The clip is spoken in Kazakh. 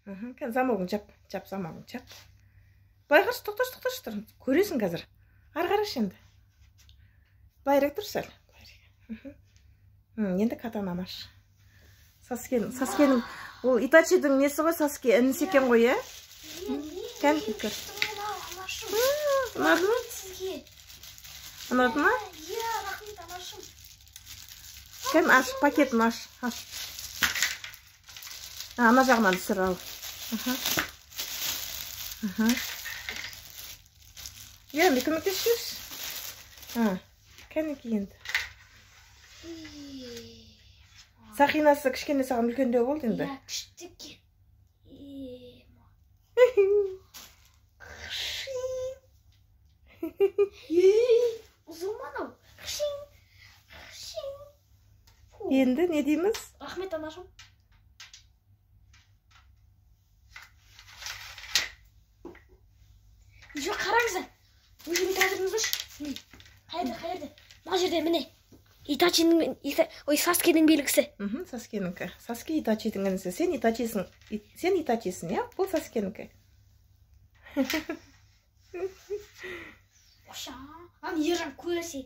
Кәне, замогын жап, жап, замогын жап. Былай қарашы, тоқташы, тоқташы, тұр. Көресің қазір. Ары қарашы енді. Былайырақ тұр сәл. Енді катананы аш. Саскенің, ол Итачидің несі ғой, Саске інісі екен ғой, иә? Кәне, көр. Ұнады ма? Ұнады ма? Иә, рахмет, анашым. Кәне, аш, пакетін аш, аш. Ана жағынан түсір ал. Иә, мен көмектесіп жіберші. Кәнекей енді. Сақинасы кішкене саған үлкендеу болды енді. Иә, күшті екен. Ұзын ма анау? Енді не дейміз? Рахмет, анашым. Еще қараңыздар. Өзіңіз әзіріңіздерші. Міне. Қайерде, қайерде? Мына жерде, міне. Итачиның, ой, Саскенің белгісі. Саскенікі. Саске Итачидің інісі. Сен Итачисің. Сен Итачисің, иә? Бұл Саскенікі. Оша. Аны Ержан көрсе.